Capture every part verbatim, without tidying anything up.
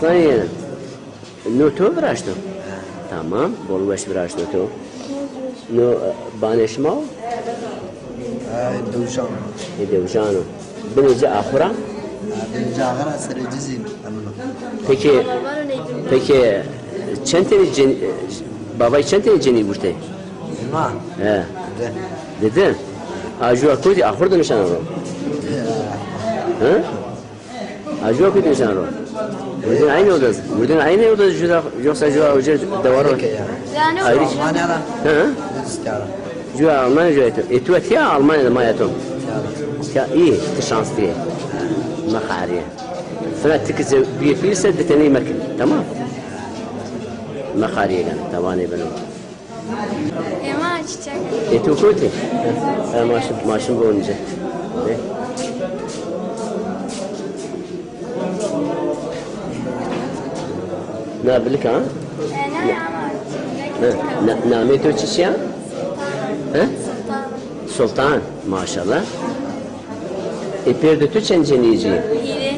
Sayın, no to viraşto? Tamam, bol weş viraşto to. No, e, banê şima o? E, dewşan. E, dewşan o. Binê ci axura? E, binê ci axura serê ci zî emin o. Peki, peki, çend tenî cen-, babay çend tenî cenî gurtê? Ma? He. Dide. Dide? A, jû a kotî axur de nişan ro? He. He? A, jû a kotî nişan ro? Wirdin aynı odası. Wirdin aynı odası jû da, yoksa jû a hoca dewar o? Ayrı. Almanya da. He? Jû a Almanya jû a tu. E, tu tiya Almanya da maya to. Ya iyi, tu şanslı ye. Mexariye. Fina tikî ze-, bir pîl se di tenî mekin. Tamam. Mexariye gani, tavanê beno. Ema çiçek. E, tu kotî? E, maşin, maşin bu önce. E. Na bilik ha? E, ne ama. Ne, na, namê to çiçî ya? He? Sultan. Sultan, maşallah. E, pêrdê to çend cenî ci? Hîrê.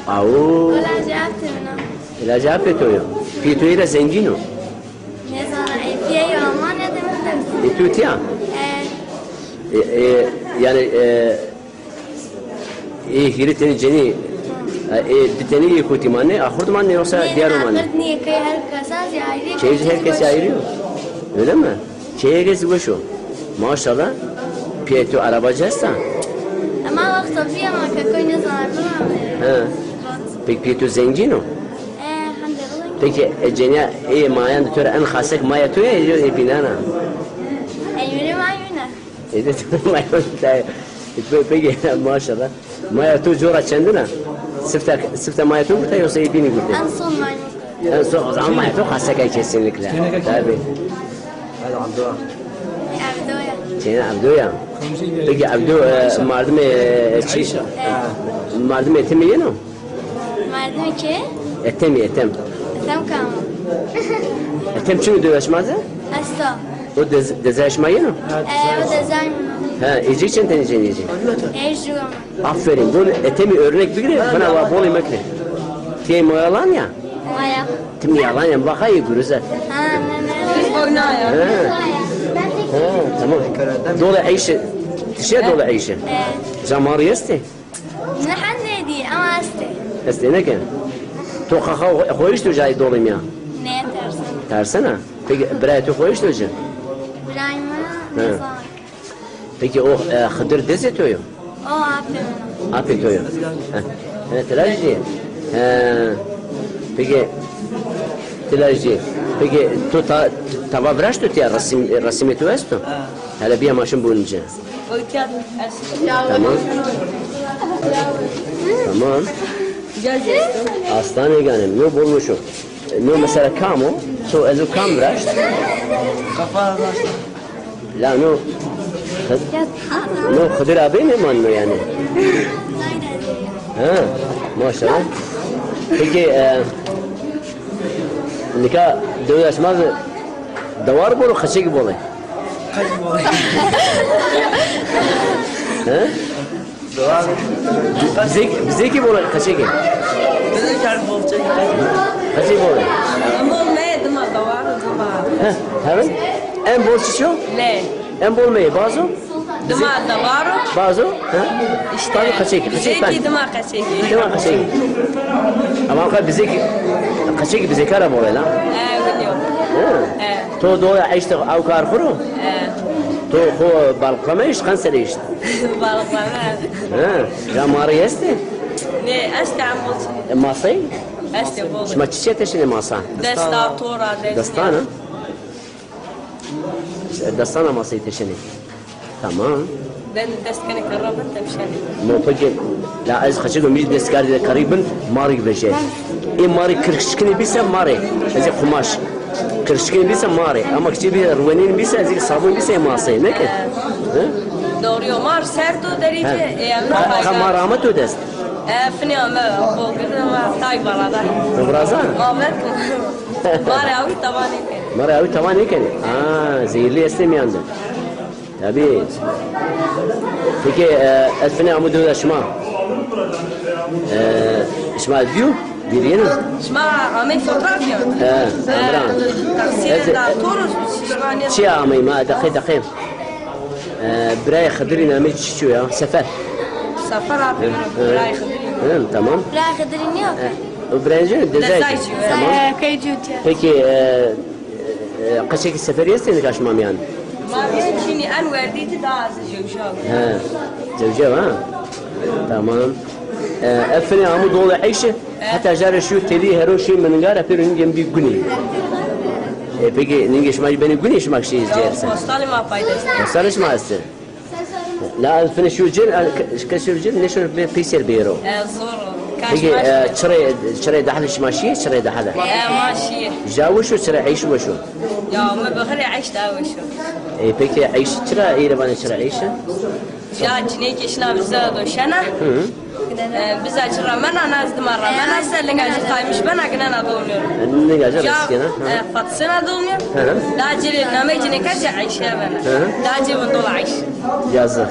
Awo. Wela cevap têna. Wela cevap pê to yo. Pîyê to ra zengîn o. Nêzana, e, pîyê yo ama ne demek? E, tu tiya? E. E, e, yani, e, e, hîrê tenî cenî, e, e, di tenî yê kotî manê, axurd manê yoksa diyar manê? Axurd nîyê, key her kesa zî ayrı. Key zî her kesî ayrı yo. Öyle mi? Keyê zî weş o. Maşallah. Pîyê to arabacı esta? Ama wexto pîyê ma ke koy nêzana. He. Peki pîyê to zengîn o? E, hende zengîn. Peki, e, cenya, e, mayan de to ra en xasek maya to ya, yo ê bînan a? E, yûnê ma yûn a. E, de to mayan de, e, pe-, peki, maşallah. Maya to cora çendin a? Sifte, sifte maya to gurte yoksa ê bînî gurte? En son maya. En son, o zaman maya to xasek a kesinlikle. Tabii. Evdo ya. Çêna Evdo ya. Peki Evdo, e, mardimê, e, çi? Mardimê Etemî yeno? Mardimê kê? Etemî, Etem. Etem kam o? Etem çimî dewê şima de? Esta. O dez-, dezayê şima yeno? E, o dezayê min o. Ha, ê ci çend tenî cenî ci? Ê jû ama. Aferin. Bon Etemî örnek bigire, bana wa bolê mekire. Tê moyalan ya? Maya. Ti mi yalan ya, baka yê guruze. Ha, ne, ne. Oyna ya. Ha. Ha, tamam. Dolê Eyşe. Tişe Dolê Eyşe. Jamarî estê? Ne hende dî, ama estê. Estê ne ke? To xaxa xo-, xo eşto cayê dolê mîyan? Ne, tersena. Tersena? Peki birayê to xo eşto ci? Birayê mi? Ha. Nêzana. Peki o, e, Xidir dezê to yo? O apê min o. Apê to yo. He. He, ti lajî? He. Peki, ti lajî. Peki, to ta-, tava viraşto tiya, resim, resimê to esto? Ha. Hele bîya ma şin bûn ci. Tamam. Tamam. Aslanê ganim, no bol weş o. No mesela kam o? To ez o kam viraşt? Kafa viraşt. La no, no Xidir abê nêmaneno yanî. Ha, maşallah. Peki, e, nika dewda şima de dewar bol o, qeçekî bol ê? Qeçekî bol ê. Ha? Bizek, bizekî bol ê, qeçekî? Bizek her bol çek. Qeçekî bol ê? Bol me, dima dewar o, dima. Heh, hemin? En bol çiço? Le. En bol me, bazo? Dima dewar o. Bazo? Ha? İşte. Bazo qeçekî, qeçekî. Bizekî dima qeçekî. Dima qeçekî. Ama ka bizekî, qeçekî bizeka ra bol ê la? E, biliyorum. Ha? E. To doya eşte ew kar xwu ro? E. To xwu balqlama eşt, qan sere eşt? Balqlama. Ha, ya marî estê? Ne, estê ama. E, masayî? Estê bol. Şima çiçî teşenê masa? Desta, tora, desta. Destana? E, destana masayî teşenê. Tamam. Ben dest kenê kerra bin, temşenê. No peki, la ez qeçekî mi dest kerdî de kerrî bin, marî veje. Ê marî kirşikînî bîse marê. Ez ê qumaş. Kirşikînî bîse marê. Ama kiçî bî ruwenîn bîse, ez ê sabun bîse masê. Ne ke? He? Doğru yo. Mar sert o derece. He. E, ka, ka mar ame to dest? E, finê ame, bol girdi ama tay balada. To viraza? Ame. Mar awî tavan nêkenê. Mar awî tavan nêkenê. Aa, zehirli estê mîyan de. Tabii. Peki, e, ez finê amo dewda şima. E, şima dîyo? Girîyeno? Şima amey fotoğraf ya? He, Emran. Taksî da toro şima ne? Çi amey ma, deqe, deqe. E, birayê Xidirî namê çi çiyo ya? Sefer. Sefer abi, birayê Xidirî. Hı, tamam. Birayê Xidirî niyo? E, o birayê Xidirî, Dezay. Dezay. Tamam. E, Kayıcı. Peki, e, e, qeçekî Seferî estê nika şima mîyan? Ma mîyan çinî, en werdî ti da ez zewja. He, zewja ha? Tamam. E, ev finê amo dolê eyşi. Heta jare şîyo têlî hero şî mi ningara pêro ningê mi bî gunî. E, peki ningê şima jî benî gunî şima kişî zêr se? Postalê ma paydaşt. Postalê şima estê? La ez finê şîyo cêr, ke şîyo cêr nêşo peyser bêro. E, zor o. Peki, e, çirê, çirê dehle şima şîyê, çirê dehle? E, ma şîyê. Ja weş o, çirê eyş weş o? Ya, mi bixirê eyş daha weş o. E, peki eyş çira, ê rê vanê çirê eyş? Ya, cinêkê şina bize do şena. Hı. E, biza çi ramena, na ez dima ramena se, linga jî qaymiş bena, ginena dolmîyo. Linga jî reskena, hı. E, fatisena dolmîyo. Hı hı. Daha cêrê namey cinêka jî Eyşe bena. Hı hı. Daha cêrê vindol Eyş. Yazık.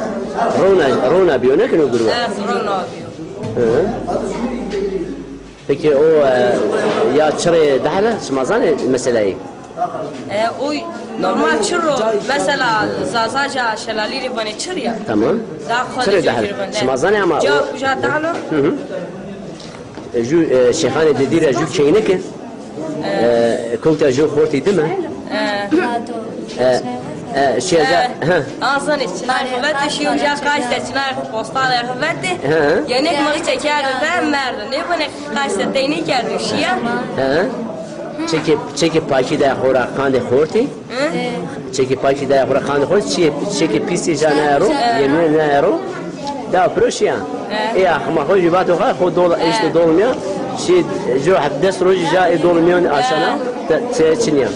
Rona, rona bîyo, ne kino gurwa? E, rona bîyo. Hı hı. Peki o, e, ya çirê dehle, şima zanê meseleyî? E, o normal çir o. Mesela Zazaca şelalî rê vanê çir ya. Tamam. Daha xo de çirê dehle. Şima zanê ama ca, o, uca dahlo. Hı hı. E, ju, e, Şêxanê Didî ra ju keynike. E, kowta ju xortî dime. E. E, e, şêza, e, ha. Azanê çinay xo vete şîyo ca qayse çinay xo postalê xo vete. Ha. Yenik mixçe kerde ve merde. Nêbone qayse teynî kerdo şîya. Ha. Çekê, çekê pakî de xora qandê xortî. Hı? Çekê pakî de xora qandê xortî, çekê, çekê pîsî ja nayero, yemîne nayero. Da piro şîya. Hı. Ê axma xo jî vato xa, xo dol, eşto dolmîya. Şî, jo heft des rojî ja ê dolmîyan aşana, te, te çinîya.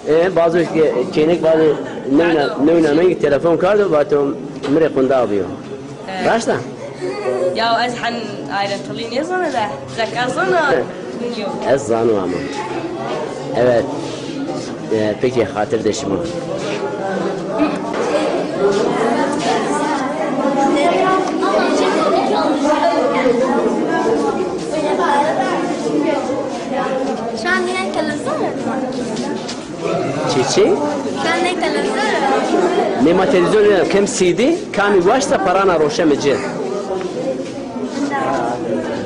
E, bazo ke, kênek bazo newna, newna mengî telefon kardo, vato mi rê qunda bîyo. Raşt a? Ya ez hen ayrıntılı nêzana de. Zeka zana. Yok. Ez zano ama. Evet. E, peki, xatir de şima. Şu an yine televizyon mu? Çi çi? Sen ne televizyon? Nê ma televîzyon nêna, kem C D, kamî waşta parana roşe mi ci.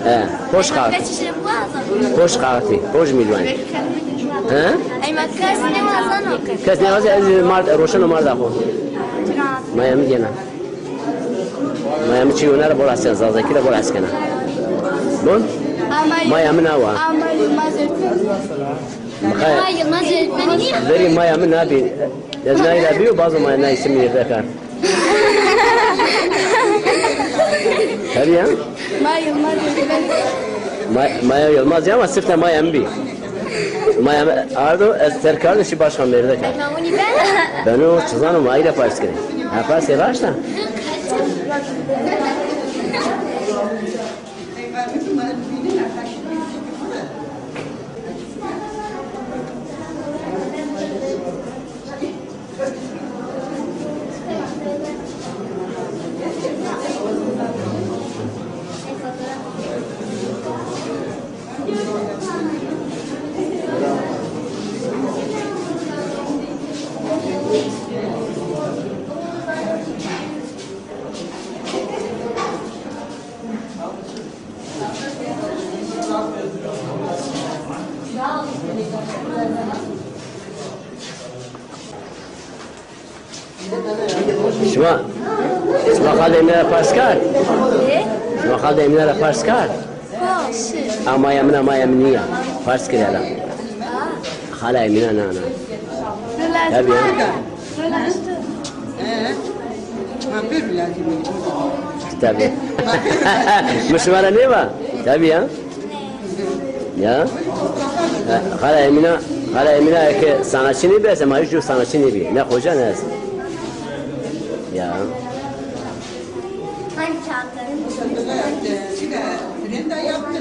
E, hoş kağıt. Hoş kağıtî, hoş milwan. He? Ey ma kes nêwazano. Kes nêwazano, ez mard, roşeno marda xo. Maya mi gena. Maya mi çi yona ra bol hes kena, Zazakî ra bol hes kena. Bon? Maya mi nawa. Ama Yılmaz öğretmen. Mixay. Ama Yılmaz öğretmeni niye? Verî maya mi nabî. Ez nayî ra bîyo, bazo maya nayî simî vekar. Tabii ya. Maya Yılmaz öğretmen. Ma-, Maya Yılmaz ya, ama sifte maya mi bî. Maya mi ardo, ez terk ardo, şî başka mêrde kar. Ama onu ben. Ben o çizano ma ayra pars kerê. Ha, pars raşt a. Şima, şima xalê Emîne ra pars kerd? Şima xalê Emîne ra pars kerd? Ha, şi. A maya min a, maya min nîya. Pars kir ya la. Xala Emîne na, na. Tabii ya. He. Ma pêro lazim o. Tabii. Mi şima ra nêva? Tabii ya. Ya. E, xala Emîne, xala Emîne eke sanatçı nêbî, ez ma hiç sanatçı nêbî. Ne xoca ne ez. Ya. Hangi kağıtların? Şurada yaptı.